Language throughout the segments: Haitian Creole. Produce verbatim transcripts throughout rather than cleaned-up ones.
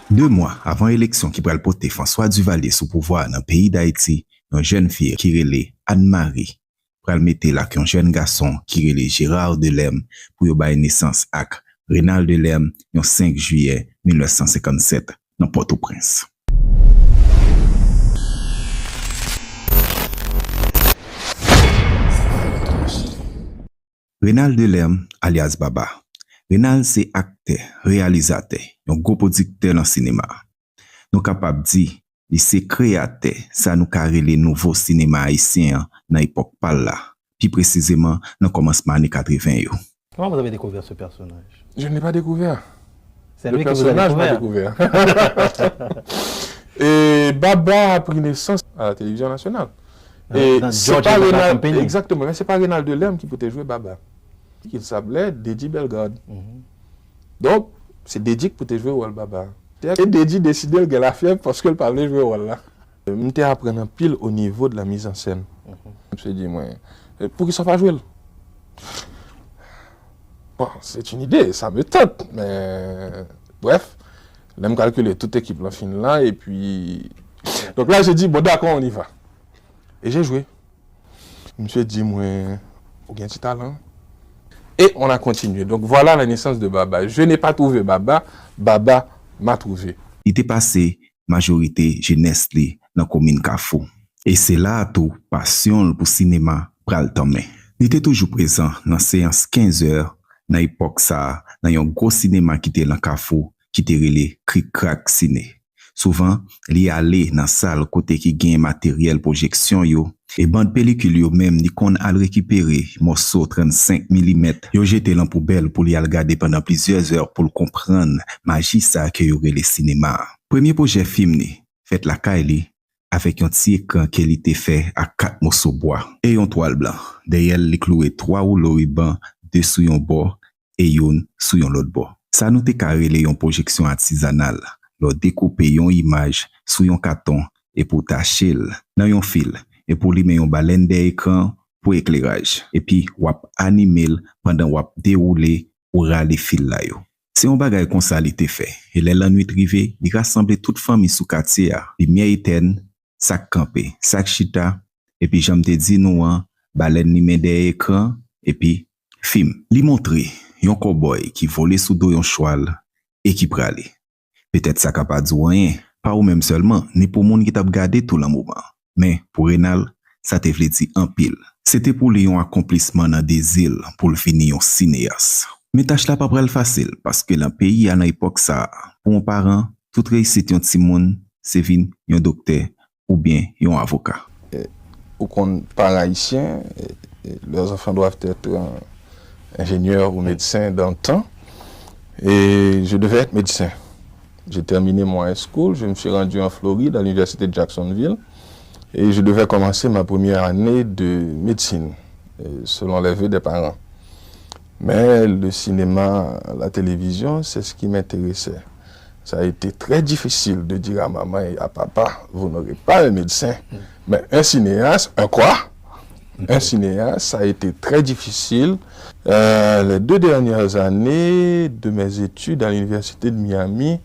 De mwa avan eleksyon ki pral pote François Duvalier sou pouvwa a nan peyi Dayiti, yon jèn fi ki rele Anne Marie pral mete l ak yon jèn gason ki rele Gérard Delerme pou yo bay nesans ak Renald Delerme yon senk jiyè mil nèf san senkann sèt nan Pòtoprens. Renald Delerme, alyas Baba. Renald se aktè, reyalizatè, yon gwo pwodiktè nan sinema. Nou kapab di, li se kreyatè sa nou ka rele nouvo sinema ayisyen an nan epòk pa l la, pi presizeman nan kòmansman ane katreven yo. Comment vous avez découvert ce personnage? Je ne l'ai pas découvert. C'est Le lui que vous avez personnage m'a découvert. Découvert. Et Baba a pris naissance à la télévision nationale. Dans- Et dans c'est George pas Baba Renald, Company. Exactement, mais c'est pas Renald Delerme qui pouvait jouer Baba. Il s'appelait Dedi Bellegarde. Donc, c'est Dedi qui pouvait jouer rôle Baba. Et Dedi décidé de la fièvre parce que le pas jouer rôle là. M te aprann anpil au niveau de la mise en scène. M se di mwen, eh, poukisa w pa jwe l? Bon, c'est une idée, ça me tente, mais bref, lè m kalkile tout ekip lan fin la, epi donc là j'ai dit bon d'accord, on y va. Et j'ai joué. Misye di mwen, ou gen ti talan. Et on a continué. Donc voilà la naissance de Baba. Je n'ai pas trouvé Baba, Baba m'a trouvé. Li te pase majorite jenès li nan komin Kafou. E se la a tou pasyon l pou sinema pral tanmen. Li te toujou prezan nan seyans kenz è nan epòk sa a nan yon gwo sinema ki te lan Kafou ki te rele Krik Krak Sine. Souvan, li ale nan sal kote ki gen materyèl pwojeksyon yo, e bann pelikil yo menm li konn al rekipere mòso trannsenk milimèt yo jete lan poubèl pou li al gade pandan plizyè zè pou l konprann maji sa ke yo rele sinema a. Premye pwojè fim li fèt lakay li avèk yon ti ekran ke li te fè ak kat moso bwa e yon twal blan. Dèyè l, li klouwe twa woulo riban, de sou yon bò e youn sou yon lòt bò. Sa nou te ka rele yon pwojeksyon atizanal, lè w dekoupe yon imaj sou yon katon epi w tache l nan yon fil epi w limen yon balèn dèyè ekran pou ekleraj, epi w ap anime l pandan w ap dewoule ou rale fil la yo. Se yon bagay konsa li te fè, e lè lannwit rive, li rasanble tout fanmi sou katye a, limyè etèn, sa k kanpe, sa k chita, epi jan m te di nou an, balèn limen dèyè ekran, epi fim. Li montre yon kòbòy ki vole sou do yon chwal e ki prale. Petèt sa ka pa di w anyen, pa ou menm sèlman, ni pou moun ki t ap gade tou lan moman. Men, pou Renald, sa te vle di anpil. Se te pou li yon akonplisman nan dezi l pou l vini yon sineyas. Men tach la pa pral fasil, paske lan peyi a nan epòk sa a, pou yon paran, tout reyisit yon timoun se vin yon doktè oubyen yon avoka. Ou konn paran ayisyen, leurs enfants doivent être ingénieurs ou médecins dans le temps. Et je devais être médecin. J'ai terminé mon high school, je me suis rendu en Floride, à l'université de Jacksonville, et je devais commencer ma première année de médecine, euh, selon les vœux des parents. Mais le cinéma, la télévision, c'est ce qui m'intéressait. Ça a été très difficile de dire à maman et à papa, vous n'aurez pas un médecin, mais un cinéaste, un quoi? Un cinéaste, ça a été très difficile. Euh, les deux dernières années de mes études à l'université de Miami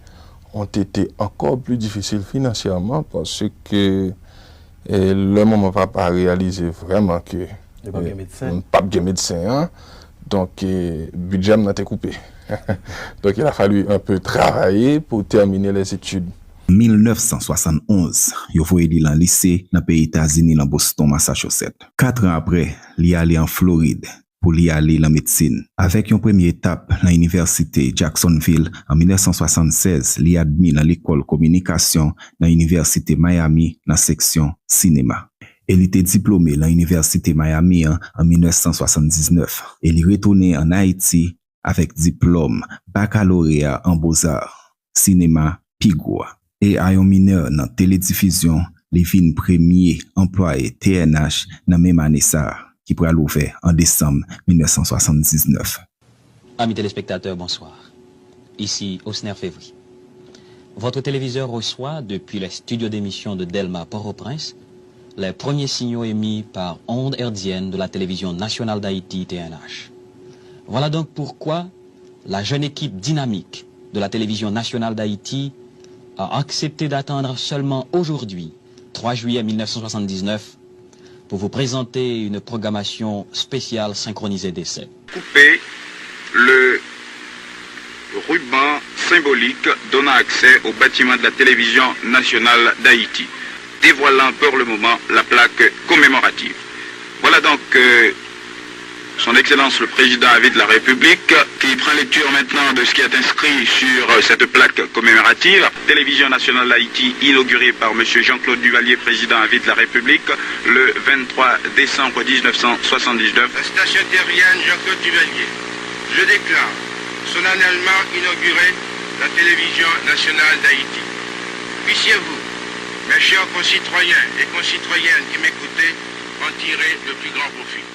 ont été encore plus difficiles financièrement parce que, euh, le moment papa a réalisé vraiment que Li p ap gen medsen. M p ap gen medsen an. Donk, eh, bidjè m nan te koupe. Donc, il a fallu un peu travailler pour terminer les études. Mil nèf san swasann onz, yo voye li lan lise nan peyi Etazini, lan Boston, Massachusetts. Kat an apre, li ale an Florid pou li ale lan medsin. Avèk yon premye etap lan Inivèsite Jacksonville an mil nèf san swasann sèz, li admi lan lekòl kominikasyon nan Inivèsite Miami nan seksyon sinema. E li te diplome lan Inivèsite Miami an an mil nèf san swasann diznèf, e li retounen ann Ayiti avèk diplòm bakaloreya an Bozar, sinema pi gwo a. E a yon minè nan teledifizyon, li vin premye anplwaye T N H nan menm ane sa a, ki pral ouvè an desanm mil nèf san swasann diznèf. Amis téléspectateurs, bonsoir. Ici Osner Févry. Votre téléviseur reçoit, depuis les studios d'émission de Delma Port-au-Prince, les premiers signaux émis par ondes hertziennes de la Télévision Nationale d'Haïti, T N H. Voilà donc pourquoi la jeune équipe dynamique de la Télévision Nationale d'Haïti a accepté d'attendre seulement aujourd'hui, trois juillet mille neuf cent soixante-dix-neuf, pour vous présenter une programmation spéciale synchronisée d'essai. Couper le ruban symbolique donnant accès au bâtiment de la télévision nationale d'Haïti, dévoilant pour le moment la plaque commémorative. Voilà donc euh, Son Excellence le Président à vie de la République, qui prend lecture maintenant de ce qui est inscrit sur euh, cette plaque commémorative. Télévision nationale d'Haïti, inaugurée par M. Jean-Claude Duvalier, Président à vie de la République, le vingt-trois décembre dix-neuf cent soixante-dix-neuf. La station terrienne Jean-Claude Duvalier, je déclare solennellement inaugurée la télévision nationale d'Haïti. Puissiez-vous, mes chers concitoyens et concitoyennes qui m'écoutez, en tirer le plus grand profit.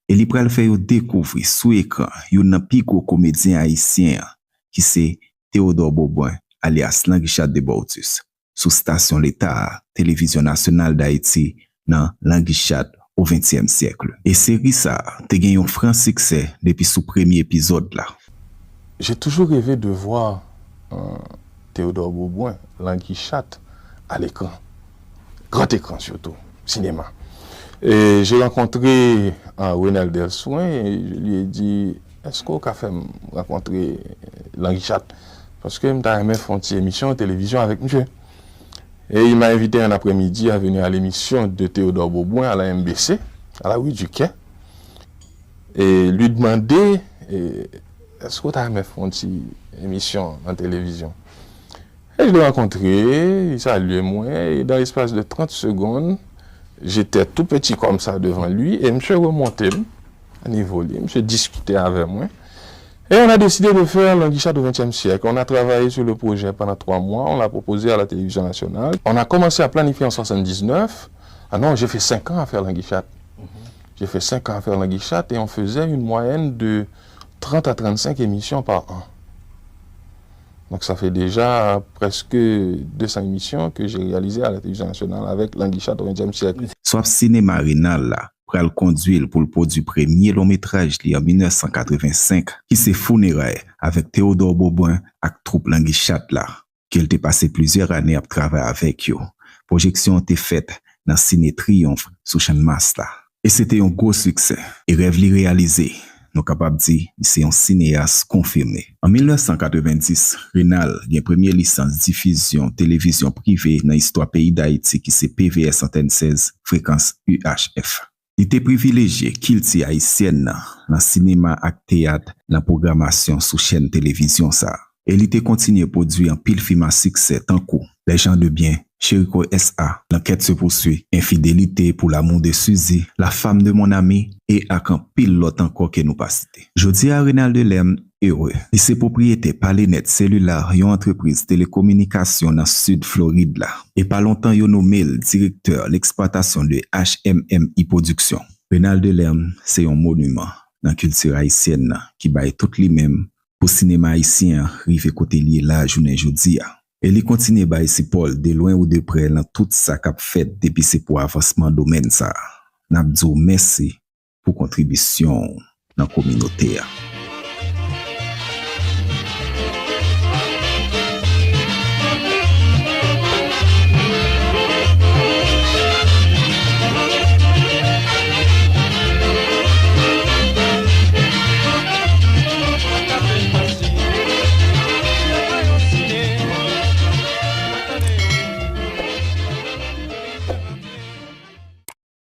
E li pral fè yo dekouvri sou ekran youn nan pi gwo komedyen ayisyen an, ki se Théodore Beaubrun, alyas Languichat de Bortus, sou stasyon leta a, Télévision Nationale d'Haïti, nan Languichat au vingtième siècle. E seri sa a te gen yon fran siksè depi sou premye epizòd la. J'ai toujours rêvé de voir euh, Théodore Beaubrun, Languichat, à l'écran. Grand écran surtout, cinéma. Et j'ai rencontré euh, Renel Delsouin et je lui ai dit, est-ce qu'on peut faire rencontrer Languichat? Parce que je me suis fait une émission de télévision avec monsieur. Et il m'a invité un après-midi à venir à l'émission de Théodore Beaubrun à la M B C, à la rue du Quai. E li demande, est-ce que w ta renmen fè yon ti emisyon nan televizyon? Et je l'ai rencontré, il saluait moi, et dans l'espace de trente secondes, j'étais tout petit comme ça devant lui, et monsieur remontait à niveau lui, monsieur discutait avec moi. Et on a décidé de faire Languichat au vingtième siècle. On a travaillé sur le projet pendant trois mois, on l'a proposé à la télévision nationale. On a commencé à planifier en soixante-dix-neuf. Ah non, j'ai fait cinq ans à faire Languichat. J'ai fait cinq ans à faire Languichat et on faisait une moyenne de trente à trente-cinq émissions par an. Donc ça fait déjà presque deux cents émissions que j'ai réalisées à la télévision nationale avec Languichat au vingtième siècle. Swaf Sinema Renal la pral kondwi l pou l pwodui premye lon metraj li an mil nèf san katrevensenk, ki se Founeray, avèk Théodore Beaubrun ak twoup Languichat la, ke l te pase plizyè ane ap travay avèk yo. Pwojeksyon an te fèt nan Sine Triyonf sou Channmas la. E se te yon gwo siksè. E rèv li reyalize. Nou kapab di li se yon sineyas konfime. An mil nèf san katrevendis, Renal gen premye lisans difizyon televizyon prive nan istwa peyi Dayiti ki se P V S Antèn sèz, frekans U H F. Li te privilejye kilti ayisyèn nan, nan sinema ak teyat, nan pwogramasyon sou chèn televizyon sa a. E li te kontinye pwodui anpil fim a siksè tankou Les gens de bien, Chérico S A, L'enquête se poursuit, Infidélité, Pour l'amour de Suzy, La femme de mon ami, e ak anpil lòt ankò ke nou pa site. Jodi a, Renald Lerme ere. Li se pwopriyetè Palenet Cellular, yon antrepriz telekominikasyon nan sid Florid la. E pa lontan yo nome l direktè leksplwatasyon de H M M I Production. Renald Lerme se yon moniman nan kilti ayisyèn nan ki bay tout li menm pou sinema ayisyen an rive kote l ye la jounen jodi a. E li kontinye bay sipò l de lwen ou de prè nan tout sa k ap fèt depi se pou avansman domèn sa a. N ap di w mèsi pou kontribisyon w nan kominote a.